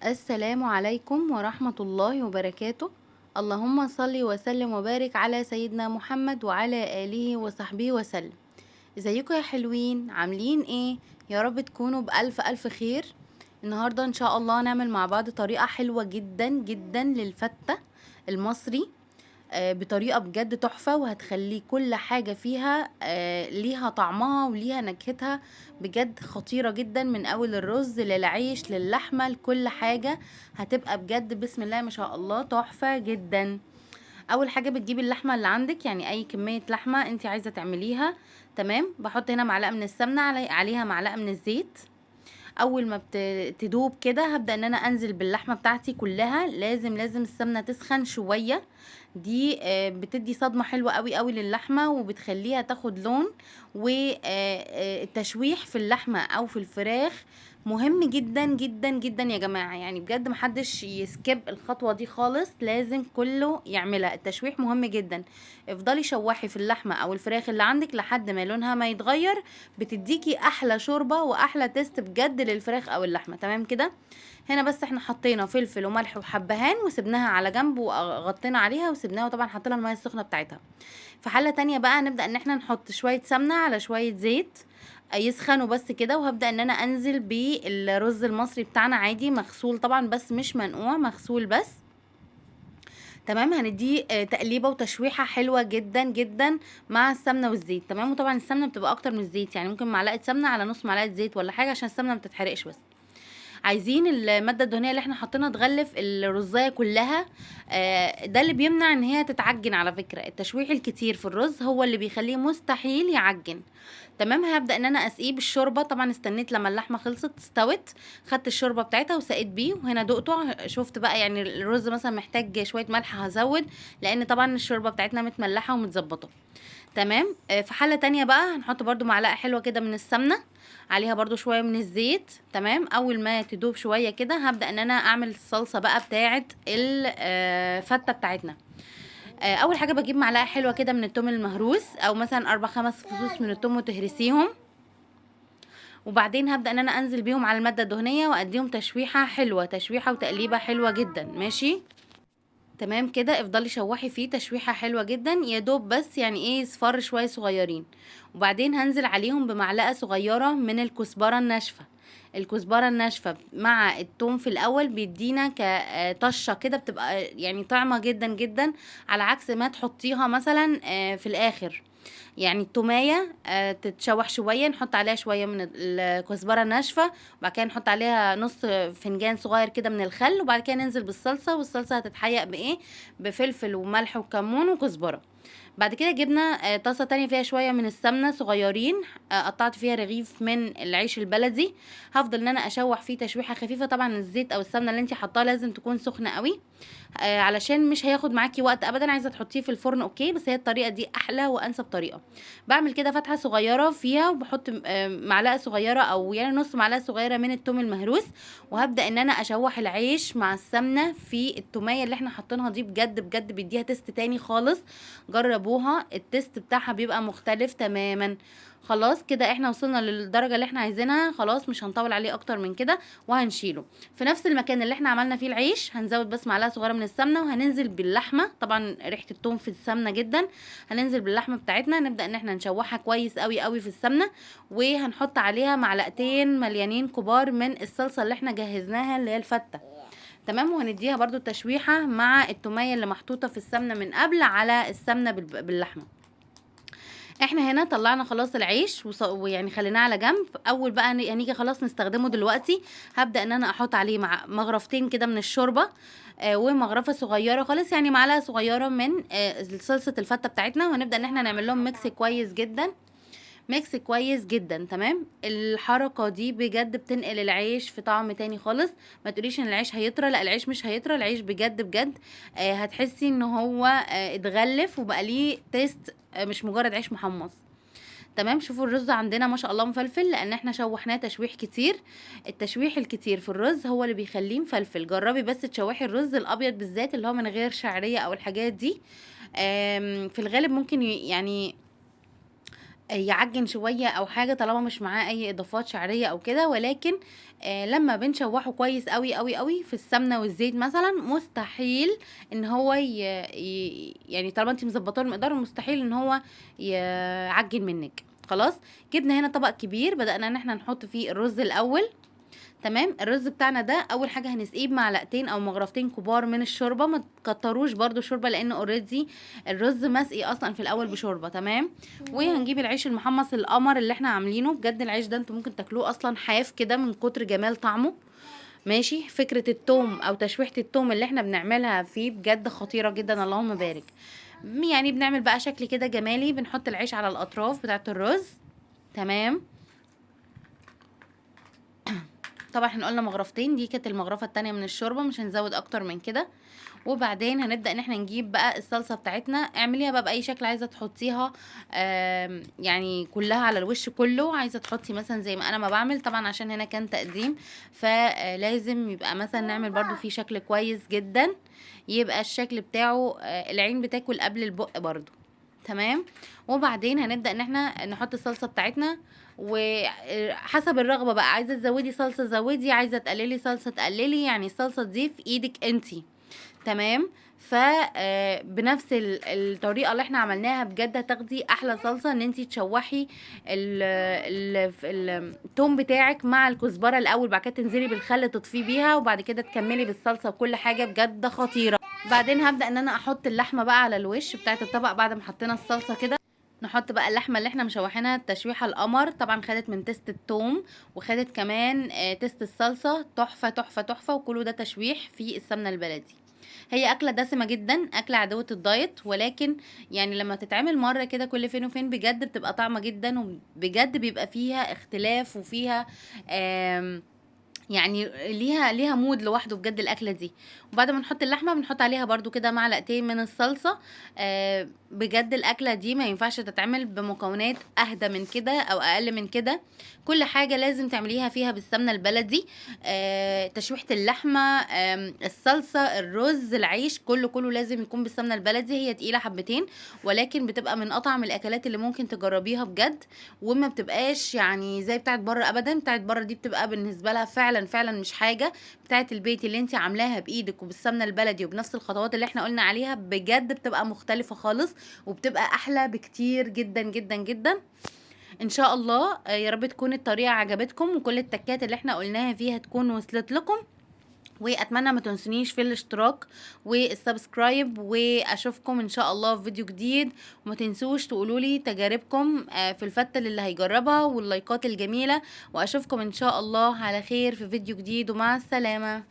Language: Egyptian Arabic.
السلام عليكم ورحمة الله وبركاته. اللهم صل وسلم وبارك على سيدنا محمد وعلى آله وصحبه وسلم. ازيكم يا حلوين؟ عاملين ايه؟ يا رب تكونوا بألف ألف خير. النهاردة ان شاء الله نعمل مع بعض طريقة حلوة جدا جدا للفتة المصري، بطريقة بجد تحفة، وهتخلي كل حاجة فيها ليها طعمها وليها نكهتها، بجد خطيرة جدا، من اول الرز للعيش للحمة لكل حاجة، هتبقى بجد بسم الله ما شاء الله تحفة جدا. اول حاجة بتجيبي اللحمة اللي عندك، يعني اي كمية لحمة انت عايزة تعمليها، تمام. بحط هنا معلقة من السمنة عليها معلقة من الزيت. اول ما تدوب كده هبدأ ان انا انزل باللحمة بتاعتي كلها. لازم السمنة تسخن شوية، دي بتدي صدمة حلوة قوي قوي للحمة وبتخليها تاخد لون. والتشويح في اللحمة او في الفراخ مهم جدا جدا جدا يا جماعة، يعني بجد محدش يسكب الخطوة دي خالص، لازم كله يعملها. التشويح مهم جدا. افضلي شوحي في اللحمة او الفراخ اللي عندك لحد ما لونها ما يتغير، بتديكي احلى شوربة واحلى taste بجد للفراخ او اللحمة، تمام كده. هنا بس احنا حطينا فلفل وملح وحبهان وسبناها على جنب وغطينا عليها وسبناها، وطبعا حطينا المية السخنة بتاعتها. في حله تانية بقى نبدا ان احنا نحط شوية سمنه على شوية زيت يسخنوا بس كده، وهبدا ان انا انزل بالرز المصري بتاعنا عادي مغسول طبعا، بس مش منقوع، مغسول بس، تمام. هنديه تقليبه وتشويحه حلوة جدا جدا مع السمنة والزيت، تمام. وطبعا السمنة بتبقى اكتر من الزيت، يعني ممكن معلقه سمنه على نص معلقه زيت ولا حاجة، عشان السمنة ما تتحرقش. بس عايزين المادة الدهنية اللي احنا حاطينها تغلف الرزايه كلها، ده اللي بيمنع ان هي تتعجن. على فكرة التشويح الكتير في الرز هو اللي بيخليه مستحيل يعجن، تمام. هبدا ان انا اسقيه بالشوربه، طبعا استنيت لما اللحمة خلصت استوت، خدت الشوربة بتاعتها وسقيت بيه. وهنا دقته، شفت بقى يعني الرز مثلا محتاج شوية ملح هزود، لان طبعا الشوربة بتاعتنا متملحه ومتظبطه، تمام. في حله تانية بقى هنحط برده معلقه حلوة كده من السمنة، عليها برده شوية من الزيت، تمام. اول ما تدوب شوية كده هبدا ان انا اعمل الصلصه بقى بتاعه الفته بتاعتنا. اول حاجة بجيب معلقه حلوة كده من التوم المهروس، او مثلا 4-5 فصوص من التوم وتهرسيهم، وبعدين هبدا ان انا انزل بيهم على المادة الدهنية واديهم تشويحه حلوة، تشويحه وتقليبه حلوة جدا، ماشي تمام كده. افضلي شوحي فيه تشويحه حلوة جدا، يا دوب بس يعني ايه يصفر شوية صغيرين. وبعدين هنزل عليهم بمعلقه صغيرة من الكزبره الناشفه. الكزبره الناشفه مع التوم في الاول بيدينا كطشه كده، بتبقى يعني طعمه جدا جدا، على عكس ما تحطيها مثلا في الاخر. يعني التوميه تتشوح شوية، نحط عليها شوية من الكزبره الناشفه، وبعد كده نحط عليها نص فنجان صغير كده من الخل، وبعد كده ننزل بالصلصه. والصلصه هتتحيق بايه؟ بفلفل وملح وكمون وكزبره. بعد كده جبنا طاسه تانية فيها شوية من السمنة صغيرين، قطعت فيها رغيف من العيش البلدي. هفضل ان انا اشوح فيه تشويحه خفيفة. طبعا الزيت او السمنة اللي انت حطاها لازم تكون سخنة قوي، علشان مش هياخد معاكي وقت ابدا. عايزه تحطيه في الفرن okay، بس هي الطريقة دي احلى وانسب طريقه. بعمل كده فتحه صغيرة فيها، وبحط معلقه صغيرة او يعني نص معلقه صغيرة من التوم المهروس، وهبدا ان انا اشوح العيش مع السمنة في التوميه اللي احنا حاطينها دي. بجد بجد بيديها taste تاني خالص، جربوها، ال taste بتاعها بيبقى مختلف تماما. خلاص كده احنا وصلنا للدرجة اللي احنا عايزينها، خلاص مش هنطول عليه اكتر من كده، وهنشيله في نفس المكان اللي احنا عملنا فيه العيش. هنزود بس معلقه صغيرة من السمنة، وهننزل باللحمه. طبعا ريحه التوم في السمنة جدا، هننزل باللحمه بتاعتنا، نبدا ان احنا نشوحها كويس قوي قوي في السمنة، وهنحط عليها معلقتين مليانين كبار من الصلصه اللي احنا جهزناها اللي هي الفته، تمام. وهنديها برضو تشويحه مع التوميه اللي محطوطة في السمنة من قبل على السمنة باللحمه. احنا هنا طلعنا خلاص العيش ويعني خليناه على جنب. اول بقى هنيجي خلاص نستخدمه دلوقتي. هبدا ان انا احط عليه مع مغرفتين كده من الشوربة، ومغرفه صغيرة خالص، يعني معلقه صغيرة من صلصه الفته بتاعتنا، وهنبدا ان احنا نعمل لهم mix كويس جدا، mix كويس جدا، تمام. الحركة دي بجد بتنقل العيش في طعم تاني خالص. ما تقوليش ان العيش هيطرى، لا العيش مش هيطرى، العيش بجد بجد هتحسي ان هو اتغلف وبقى ليه taste، مش مجرد عيش محمص، تمام. شوفوا الرز عندنا ما شاء الله مفلفل، لان احنا شوحناه تشويح كتير. التشويح الكتير في الرز هو اللي بيخليه مفلفل. جربي بس تشوحي الرز الابيض بالذات اللي هو من غير شعرية او الحاجات دي، في الغالب ممكن يعني يعجن شوية او حاجة طالما مش معاه اي اضافات شعرية او كده. ولكن لما بنشوحه كويس قوي قوي قوي في السمنة والزيت مثلا، مستحيل ان هو يعني طالما انت مظبطاه المقدار مستحيل ان هو يعجن منك. خلاص جبنا هنا طبق كبير، بدأنا ان احنا نحط فيه الرز الاول. تمام، الرز بتاعنا ده اول حاجة هنسقيه بمعلقتين او مغرفتين كبار من الشوربة، ما تكتروش برده شوربة لان already الرز مسقي اصلا في الاول بشوربه. تمام، وهنجيب العيش المحمص القمر اللي احنا عاملينه، بجد العيش ده انتوا ممكن تاكلوه اصلا حاف كده من كتر جمال طعمه. ماشي، فكرة التوم او تشويحه التوم اللي احنا بنعملها فيه بجد خطيرة جدا، اللهم بارك. يعني بنعمل بقى شكل كده جمالي، بنحط العيش على الاطراف بتاعه الرز. تمام، طبعا احنا قلنا مغرفتين، دي كانت المغرفه التانية من الشوربة، مش هنزود اكتر من كده. وبعدين هنبدا ان احنا نجيب بقى الصلصه بتاعتنا، اعمليها بقى باي شكل عايزه تحطيها، يعني كلها على الوش كله، عايزه تحطي مثلا زي ما انا ما بعمل، طبعا عشان هنا كان تقديم فلازم يبقى مثلا نعمل برضو فيه شكل كويس جدا، يبقى الشكل بتاعه العين بتاكل قبل البق برضو. تمام، وبعدين هنبدا ان احنا نحط الصلصه بتاعتنا، وحسب الرغبة بقى، عايزه تزودي صلصه زودي، عايزه تقللي صلصه تقللي، يعني الصلصه دي في ايدك انتي. تمام، ف بنفس الطريقة اللي احنا عملناها بجد هتاخدي احلى صلصه، ان انتي تشوحي التوم بتاعك مع الكزبره الاول، بعد كده تنزلي بالخل تطفيه بيها، وبعد كده تكملي بالصلصه وكل حاجة بجد خطيرة. بعدين هبدا ان انا احط اللحمة بقى على الوش بتاعت الطبق بعد ما حطينا الصلصه كده، نحط بقى اللحمة اللي احنا مشوحينها التشويحه القمر، طبعا خدت من taste التوم وخدت كمان taste الصلصه، تحفة تحفة تحفة. وكله ده تشويح في السمنة البلدي. هي اكله دسمة جدا، اكله عدوه الدايت، ولكن يعني لما تتعمل مرة كده كل فين وفين بجد بتبقى طعمه جدا، وبجد بيبقى فيها اختلاف وفيها يعني ليها mood لوحده بجد الاكلة دي. وبعد ما نحط اللحمة بنحط عليها برضو كده معلقتين من الصلصه. بجد الاكلة دي ما ينفعش تتعمل بمكونات اهدى من كده او اقل من كده، كل حاجة لازم تعمليها فيها بالسمنه البلدي، تشويحه اللحمة، الصلصه، الرز، العيش، كله لازم يكون بالسمنه البلدي. هي تقيلة حبتين ولكن بتبقى من اطعم الاكلات اللي ممكن تجربيها بجد، وما بتبقاش يعني زي بتاعت بره ابدا. بتاعت بره دي بتبقى بالنسبة لها فعلا فعلا مش حاجة، بتاعت البيت اللي انت عاملاها بايدك وبالسمنه البلدي وبنفس الخطوات اللي احنا قلنا عليها بجد بتبقى مختلفة خالص، وبتبقى احلى بكتير جدا جدا جدا. ان شاء الله يا رب تكون الطريقة عجبتكم وكل التكات اللي احنا قلناها فيها تكون وصلت لكم، واتمنى ما تنسونيش في الاشتراك وال subscribe، واشوفكم ان شاء الله في فيديو جديد. وما تنسوش تقولوا لي تجاربكم في الفتة اللي هيجربها واللايكات الجميلة، واشوفكم ان شاء الله على خير في فيديو جديد، ومع السلامة.